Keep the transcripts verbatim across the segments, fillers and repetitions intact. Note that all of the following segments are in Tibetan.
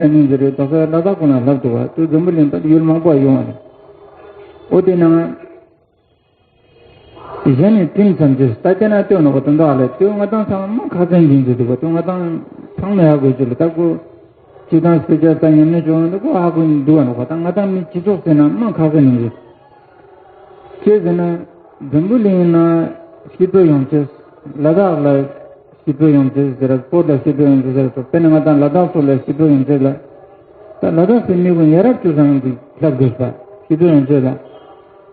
ཨ་ནི་འདི་རེད། དོག་ས་ལ་དྭགས་ཁོ་ན་ལབ་འདུག་བ། དུ་འཛམ་བུ་གླིང་ད་ཡུལ་མང་པོ་ཡོང་བ་རེད། འོ་དེ་ནང་གཞན་ནས་དྲིན་ཙམ་ཅིག་ལྟ་སྐྱེ་ན་ལྟོས་ནོ་བ་དོན་དག་ལ་དུ་ང་དང་ཚང་མ་ཁ་སང་ཡིན་ཟེར་འདུག་བ། དུ་ང་དང་ཚང་མས་ཧ་གོ་ཅིག་ལ་ད་ཁོ་སྤྱི་དང་སྤེ་ཆ་ད་ཉམས་ལེན་བྱུང་འདུག་ཁོ་ཧ་གོ་འདུག་བ་ནོ་བ། ད་ང་དང་མི་སྤྱི་ཚོགས་ཟེར་ན་མ་ཁ་སང་ཡིན་ཟེར། ཅི་ཟེར་ན། འཛམ་བུ་གླིང་ན་སྐྱིད་པོ་ཡོང་ཆེད། ལ་དྭགས་ལ་སྐྱིད་པོ་ཡོང་ཆེད་ཟེར། བོད་ལ་སྐྱིད་པོ་ཡོང་ཆེད་ཟེར། དཔེར་ན་ང་དང་ལ་དྭགས་སོགས་ལ་སྐྱིད་པོ་ཡོང་ཆེད་ལ། ད་ལ་དྭགས་སུ་མི་ཀུན་ཡ་རབས་སྤྱོད་བཟང་གི་ལྷབ་དགོས་པ། སྐྱིད་པོ་ཡོང་ཆེད་ལ།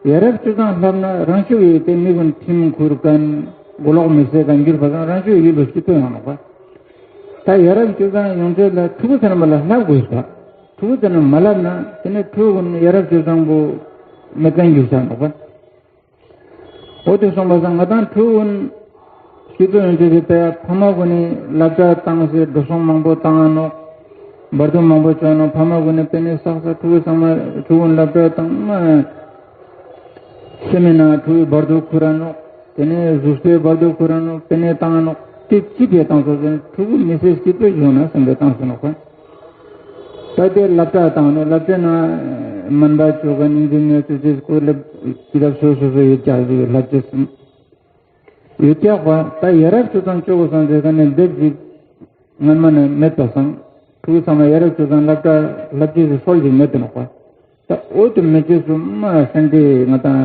ཡ་རབས་སྤྱོད་བཟང་ལྷབ་ན་རང་ཤུགས་ཡོད་དེ་མི་ཀུན་ཁྲིམས་ཁུར་མཁན། མགོ་ལོག་མི་བཟད་དང་འགྱུར་བ་སང་རང་ཤུགས་ཡོད་པའི་སྐྱིད་པོ་ཡོང་ནོ་བ། ད་ཡ་རབས་སྤྱོད་བཟང་ཡོང་ཆེད་ལ་ཕྲུ་གུ་ཚང་མ་ལ་ལྷབ་དགོས་པ། ཕྲུ་གུ་ཚང་མ་མ་ལྷབ་ན་དེ་ནས་ཕྲུ་གུ་ཡ་རབས་སྤྱོད་བཟང་པོ་མེད་མཁན་འགྱུར་ཆ་ནོ་བ། འོ་དེ་སོང་པ་སང་ང་དང་ཕྲུ་གུ་སྐྱིད་པོ་ཡོང་ཆེད་ཀྱི་ཕ་མ་ཀུན་ནས་སློབ་གྲྭ་བཏང་ཟེར། འགྲོ་སོང་མང་པོ་བཏང་ནོག་བར་དོ་མང་པོ་བྱུང་ནོག་ཕ་མ་ཀུན་ནས་པེ་ནེ་བསགས་ས། ཕྲུ་གུ་ཚང་མ་ཕྲུ་གུ་སློབ་གྲྭ་བཏང་མ། སེམས་ནང་ཕྲུ་གུའི་བར་དོ་ཁུར་ར་ནོག་དེ་ནས་གཟུགས་པོའི་བར་དོ་ཁུར་ར་ནོག་པེ་ནེ་བཏང་ནོག་དེ་ཅི་ཕྱིར་བཏང་སོང་ཟེར་ན་ཕྲུ་གུ་མི་ཚེ་སྐྱིད་པོ་བྱུང་ན་བསམ་པས་བཏང་སོང་ནོག་ད་དེ་སློབ་གྲྭ་བཏང་ནས་སློབ་གྲྭ་ནང་སྨན་པ་བཅོ་མཁན་ཨིན་ཇི་ནི་ཡར་བཅོ་ཅེས་སྐོར་ལ་དེ་དག་སོ་སོ་སོ་ཡོད་ཀྱག་ཟེར། སློབ་གྲྭ་གསུམ་ཡོད་ཀྱག་པ། ད་ཡ་རབས་སྤྱོད་བཟང་བཅོ་དགོས་སང་ཟེར་ག་ནས་འདེབས་ཅིག་སྔོན་མ་ནས་མེད་པ་སང་། ཕྲུ་གུ་ཚང་མ་ཡ་རབས་སྤྱོད་བཟང་སློབ་གྲྭ་ལྷབ་ཅེས་སི་སྲོལ་ཞིག་མེད་དེ་ནོག་པ། ད་འོ་དེ་མེད་ཅེས་སུ་མ་སེམས་བདེ་ང་དང་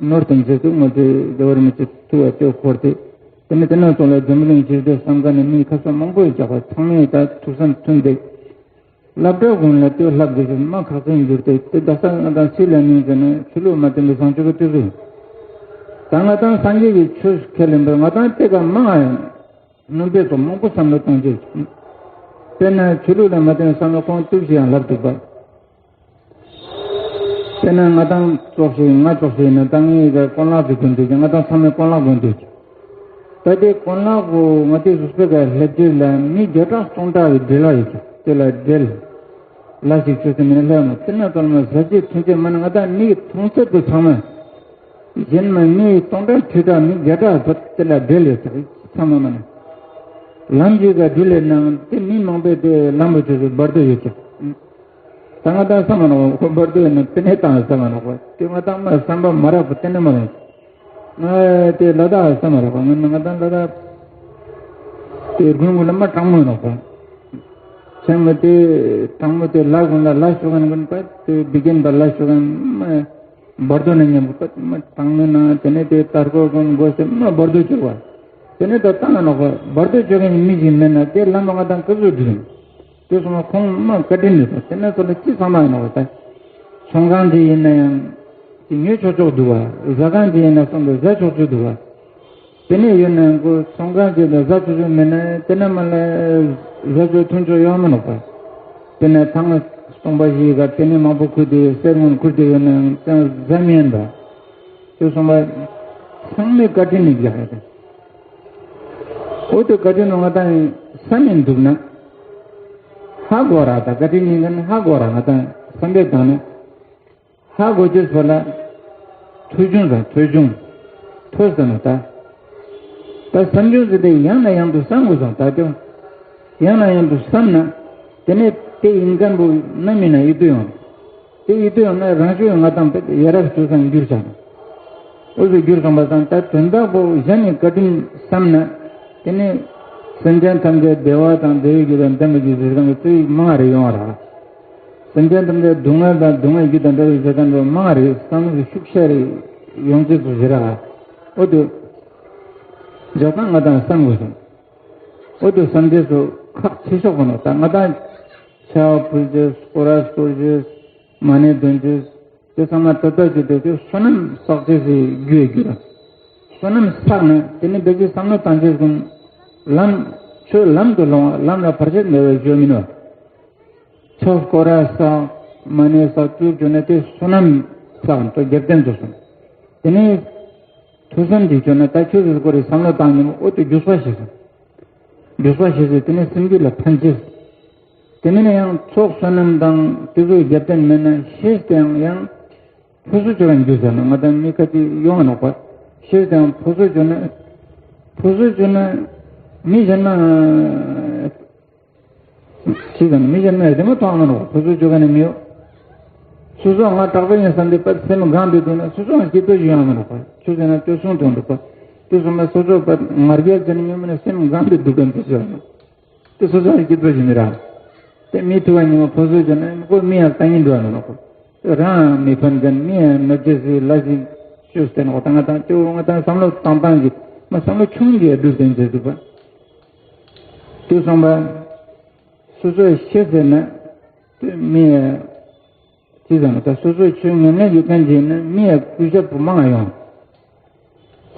ནོར་དང་ཅེས་སུ་ངོ་ཚོས་བདེ་བར་མི་བྱེད་ཐུ་བ་ཅོ་འཁོར་ཏེ། དེ་ནས་དེ་ནང་ཚོ་ལ་འཛམ་གླིང་སྤྱི་བདེ་བསམ་ག་ནས་མི་ཁ་སང་མང་པོ་ཡོད་ཀྱག་པ། ཚང་མས་ད་ཐུགས་བསམ་མཐུན་ཏེ། སློབ་གྲྭ་ཀུན་ལ་ལྟོས་ལྷབ་དགོས་ཞེས་མ་ཁག་ཅན་འགྱུར་ཏེ། དེ་ད་ས་ང་དང་སྲིད་ལ་ཉན་ཟེར་ན་ཆོས་ལུགས་མ་བསྟེན་པའི་བཟང་སྤྱོད་ཀྱི་ལྟོས་ཟེར། ད་ང་དང་སངས་རྒྱས་ཀྱི་ཆོས་ཁས་ལེན་པར་ང་དང་དེ་ག་མང་ང་ཡང་སྣུམ་པའི་ཐོག་མང་པོ་བསམ་བློ་གཏོང་རྒྱུ། དཔེར་ན་ཆོས་ལུགས་ལ་མ་བསྟེན་བསམ་བློ་ཁོང་ཏུག་ཞིག་ཡང་ལབ་ཐུབ་པ། དཔེར་ན་ང་དང་ཙོགས་ཤིག་ང་ཙོགས་ཤིག་ཡིན་ན་ད་ངའི་ག་ཀོན་ལག་ཅིག་དགོས་འདུག་ཅིང་། ང་དང་ཚང་མས་ཀོན་ལག་དགོས་འདུག་ཅིང་། ད་དེ་ཀོན་ལག་གོ་ང་དེ་གཟུགས་པོའི་ག་ལྷེབ་རྒྱུ་ལ་མི་བརྒྱ་ཕྲག་སྟོང་ཕྲག་གི་འབྲེལ་བ་ཡོད་ཅིང་། དེ་ལ་འབྲེལ། ལ་ཞིག་ཆོས་སེམས་མིན་ལྷ་མ་དེ་ན་ཙོལ་མ་ཟ་རྒྱུ་འཐུང་རྒྱུ་མ་ན་ང་དང་མི་གི་མཐོང་ཚད་དུ་ཚང་མ། གཞན་མ་མི་སྟོང་ཕྲག་ཁྲི་ཕྲག་མི་བརྒྱ་ཕྲག་བར་དེ་ལ་འབྲེལ་ཡོད་ཅིང་ཚང་མ་མ་ན། ལམ་གྱི་ག་འགྲུལ་ལས་ནང་དེ་མི་མང་པོས་དེ་ལམ་པ་ཆོས་སུ་བར་དོ་ཡོད་ཅིང་། ད་ང་དང་བསམ་མ་ནོག་པ་ཁོ་བར་དོ་ཡོད་ན་དེ་ནས་བཏང་བསམ་མ་ནོག་པ། དེ་ང་དང་མ་བསམ་པ་མ་རག་པ་དེ་ནས་མ་རེད། ང་དེ་ལ་དྭགས་བསམ་མ་རག་པ། ང་ང་དང་ལ་དྭགས་དེ་དགུན་དགུན་ལ་མ་གྲང་མོ་ནོག་པ། ཆེན་མོ་དེ་གྲང་མོ་དེ་ལ་དགུན་ལ་ལ་ཤོ་གན་དགུན་པ་དེ་བི་གན་པ་ལ་ཤོ་གན་མ། བར་དོ་ནས་མཉམ་པོ་པད་མ་བཏང་ནས་ན་དེ་ནས་དེ་དར་གོ་གོན་དགོས་སེ་མ་བར་དོ་བཅོ་བ། དེ་ནས་ད་བཏང་ནོག་པ། བར་དོ་བཅོ་མཁན་མི་ཞིག་མེད་ན་དེ་ལམ་པ་ང་དང་ག་ཚོད་འགྲིག་ཡིན། དེ་སོང་ན་ཁོང་མ་བཀའ་དྲིན་མེད་པ་དེ་ནས་ཚོ་ལ་ཅི་ཚང་མ་ཡིན་ནོག་པ། ད་ཚོང་ཁང་དེ་ཡིན་ན་ཡང་དེ་ཉོ་ཆོག་ཆོག་འདུག་བ། ཟ་ཁང་དེ་ཡིན་ན་སོང་དུ་ཟ་ཆོག་ཆོག་འདུག་བ། དེ་ནས་ཡོད་ན་ཁོ་ཚོང་ཁང་ཅིག་ལ་ཟ་ཆོག་ཆོག་མེད་ན་དེ་ན་མ་ལ་ཟ་ཆོག་འཐུང་ཆོག་ཡོང་མི་ནོག་པ། དེ་ནས་ཐང་སྟོང་པ་ཞིག་ག་དེ་ནས་མང་པོ་ཁུར་ཏེ་གསེར་དངུལ་ཁུར་ཏེ་ཡོད་ན་ཀྱང་ཟ་མི་ཡིན་པ། དེ་སོང་པ་ཚང་མས་བཀའ་དྲིན་ནི་རྒྱག་ཡོད། འོ་དེ་བཀའ་དྲིན་ནི་ང་དང་ས་ནས་འདུག་ན་ཧ་གོ་ར། ད་བཀའ་དྲིན་ནི་ང་ཧ་གོ་ར། ང་དང་བསམ་པའི་སྒང་ནས། ཧ་གོ་ཅེས་སོགས་ལ། ཐོས་བྱུང་དང་ཐོས་བྱུང་། ཐོས་ཟེར་ན་ད། ད་བསམ་བྱུང་ཟེར་ཏེ་ཡང་ནས་ཡང་དུ་བསམ་དགོས་སམ་ད་དེ། ཡང་ནས་ཡང་དུ་བསམ་ན། དེ་ནས་དེ་ཡིན་མཁན་པོ་ནམ་ཡིན་ན་ཡིད་དུ་ཡོང་། དེ་ཡིད་དུ་ཡོང་ན་རང་ཤུགས་ང་དང་ཡ་རབས་སྤྱོད་བཟང་འགྱུར་བྱ་ན། འོ་ཟེར་འགྱུར་སོང་པ་དང་ད་དོན་དག་པོ་གཞན་ནས་བཀའ་དྲིན་བསམ་ན། དེ་ནས་སེམས་ཅན་ཐམས་ཅད་བདེ་བ་དང་བདེ་བའི་རྒྱུ་དང་ལྡན་པའི་རྒྱུ་ཟེར་སྟངས་ཀྱི་ཚུལ་མང་རེ་ཡོང་བ་རེད། སེམས་ཅན་ཐམས་ཅད་སྡུག་བསྔལ་དང་སྡུག་བསྔལ་རྒྱུ་དང་འབྲས་བུ་ཟེར་མཁན་པོ་མང་རེད། བསམ་བློ་ཤུགས་ཆེ་རེ་ཡོང་ཚུལ་དུ་ཟེར་ར། འོ་དེ་འཇོག་སྟངས་ང་དང་བསམ་དགོས་སོང་། འོ་དེ་བསམ་བྱས་སུ་ཁག་ཆེ་ཤོས་ཁོ་ན་ད་ང་དང་ཕྱག་ཕུལ་རྒྱུ་སྐོར་ར་སྐོར་རྒྱུ་མ་ཎི་འདོན་རྒྱུ་དེ་ཚང་མ་ད་ལྟ་རྒྱུ་དེ་དེ་བསོད་ནམས་བསགས་རྒྱུ་ཞིག་རྒྱུ་ཡི་རྒྱུ་ར། བསོད་ནམས་བསགས་ནས་དེ་ནི་བདེ་སྐྱིད་བསམ་བློ་བཏང་རྒྱུ་ཀུན་ལམ་ཆོས་ལམ་དུ་ལོང་བ་ལམ་ལ་བར་ཆད་མེད་པའི་རྒྱུ་མིན་ནོ། ཆོས་སྐོར་ར་བསགས། མ་ཎི་བསགས། བཅུ་བཅོ་ན་དེ་བསོད་ནམས་བསགས་ཏོ་རྒྱབ་རྟེན་དུ་སོང་། དེ་ནས་ཐོས་བསམ་གྱིས་བཅོ་ན་ད་ཆོས་ཀྱི་སྐོར་རེ་བསམ་བློ་བཏང་ཉིན་འོ་དེ་རྒྱུ་སོགས་ཤེས་སོང་། རྒྱུ་སོགས་ཤེས་སོང་དེ་ནས་སེམས་རྒྱུད་ལ་ཕན་ཆེ། དེ་མིན་ན་ཡང་ཚོགས་བསོད་ནམས་དང་དེ་ཚོའི་རྒྱབ་རྟེན་མེད་ན་ཤེས་ཏེ་ཡང་ཡང་ཕོ་སོ་བཅོ་བའི་རྒྱུ་ཟེར་ན་ང་དང་མི་ཁ་ཅིག་ཡོང་བ་ནོག་པ། ཤེས་ཏེ་ཡང་ཕོ་སོ་བཅོ་ན་ཕོ་སོ་བཅོ་ན་མི་གཞན་མ། ཅི་ཟེར་ན་མི་གཞན་མ་དེ་མ་མཐོང་མི་རོགས། ཕོ་སོ་ཅོ་ག་ནས་མི་ཡོད། སོ་སོ་ང་དྲག་པོ་ཡིན་བསམ་དེ་པ་སེམས་གང་དུ་འདུག་ན་སོ་སོ་སྐྱིད་པོ་ཞིག་ཡོང་མི་རོགས། ཆུ་ཟེར་ན་སྟོད་སོང་དུ་འདུག་པ། དེ་སོང་པ་སོ་སོ་པ་ང་རྒྱལ་ཟེར་ནས་ཡོང་མི་ན་སེམས་གང་དུ་འདུག་གམ་དུ་ཟེར་ན། དེ་སོ་སོ་སྐྱིད་པོ་ཞིག་མི་རག། དེ་མི་ཐུ་བ་ཉི་མ་ཕོ་སོ་ཅོ་ན་ཁོ་མི་ཡང་ལྟ་ཉིན་འགྲོ་མི་རོགས། རང་མི་ཕན་ཙམ་མི་ཡང་ནོར་རྒྱལ་སུའི་ལ་ཞིག་ཤོད་ཟེར་ན་ད་ང་དང་ཅོ་ང་དང་བསམ་བློ་བཏང་བཏང་གི་མ་བསམ་བློ་ཆུང་གི་སྒྲུབ་ཟིན་ཟེར་འདུག་པ། དེ་སོང་པ། སོ་སོས་ཤེས་ཟེར་ན། དེ་མི་ཡ། ཅི་ཟེར་ན་ད་སོ་སོའི་ཆོས་ངན་ངན་ཡོད་མཁན་གྱི་ནི་མི་ཡ་སྐུ་ཞབས་པོ་མང་ཡོང་།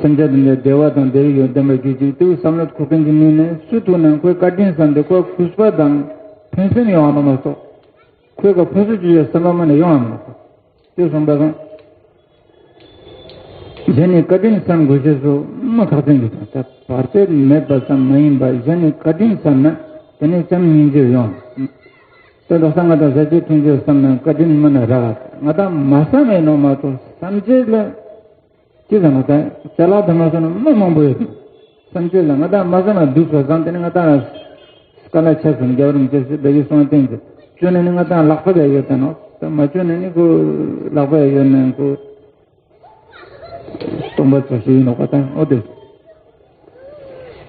སེམས་ཅན་དེ་འདྲ་བདེ་བ་དང་བདེ་བའི་ཡོན་ཏན་པ་རྒྱུ་ཅིག་དེའི་བསམ་བློ་འཁོར་མཁན་གྱི་མི་ནི་སུ་ཐུག་ན་ཁོའི་བཀའ་དྲིན་བསམ་སྟེ་ཁོ་གུས་པ་དང་ཕན་སེམས་ཡོང་བ་མ་གཏོགས། ཁོའི་ཀ་ཕོ་སོ་ཅོ་ཡ་བསམ་པ་མ་ནས་ཡོང་བ་མ་གཏོགས། དེ་སོང་པ་སོང་། གཞན་ནི་བཀའ་དྲིན་བསམ་དགོས་ཤེས་སུ་མ་ཁག་ཅན་གྱི་དང་ད་བར་ཆད་མེད་པ་ཙམ་མ་ཡིན་པ་གཞན་ནི་བཀའ་དྲིན་བསམ་ན་དེ་ནི་བྱམས་སྙིང་རྗེ་ཡོང་། དེ་འདྲ་ས་ང་དང་ཟས་བཅད་འཐུང་རྒྱུ་བསམ་ན་བཀའ་དྲིན་མི་ན་རག་ང་དང་མ་བསམ་མེད་ནོ་མ་གཏོགས་བསམ་བྱེད་ལ་ཅི་ཟེར་ན་ད་ཅ་ལག་དུ་མ་སོང་ན་མི་མང་པོ་ཡོད་དོ། བསམ་བྱེད་ལ་ང་དང་མ་བསམ་ན་སྡུག་སོ་བསམ་དེ་ནི་ང་དང་དཀའ་ལ་ཆ་སོང་རྒྱལ་བ་རིན་པོ་ཆེ་སྲིད་པའི་གསུང་བསྟན་གྱི་བཅོས་ནས་ནི་ང་དང་ལག་པ་ལ་ཡོད་དེ་ནོ་ད་མ་བཅོས་ནས་ནི་ཁོ་ལག་པ་ཡོད་ནས་ཁོ། སྟོང་པ་ཚོ་ཞིག་ཡིན་ནོ་ག་དང་ཨོ་དེ།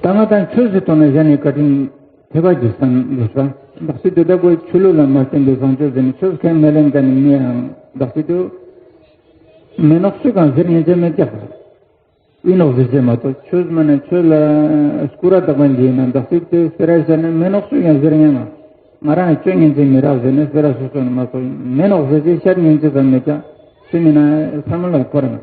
ད་ང་དང་ཆོས་སུ་ཐོག་ནས་གཞན་ནི་བཀའ་དྲིན་ཐེག་པ་གི་སང་དགོས་པ། བདག་སྲིད་དུ་བདག་པོའི་ཆོས་ལུགས་ལ་མ་བརྟེན་པའི་བཟང་སྤྱོད་ཟེར་ནས་ཆོས་ཁས་མི་ལེན་མཁན་ནི་མི་ཡང་བདག་སྲིད་དུ། མི་ནོག་སུས་གང་ཟེར་ཉན་ཆེ་མེད་ཀྱག་ཨི་ནོག་ཟེར་ཆེ་མ་གཏོགས་ཆོས་མ་ནས་ཆོས་ལ་སྐུར་བ་བཏགས་པ་འདི་ཡིན་ན་བདག་སྲིད་དུ་སྤེ་ར་བཤད་ན་མི་ནོག་སུས་ཡང་ཟེར་ཉན་ང་། ང་རང་ཆོས་ཉན་ཆེ་མི་རག་ཟེར་ནས་སྤེ་ར་སོ་སོ་ནས་མ་གཏོགས་མི་ནོག་ཟེར་ཆེ་བཤད་ཉན་ཆེ་ཙམ་མེད་ཀྱག་སུ་མིན་ན་ཚང་མ་ལ་འཁོར་ཡང་།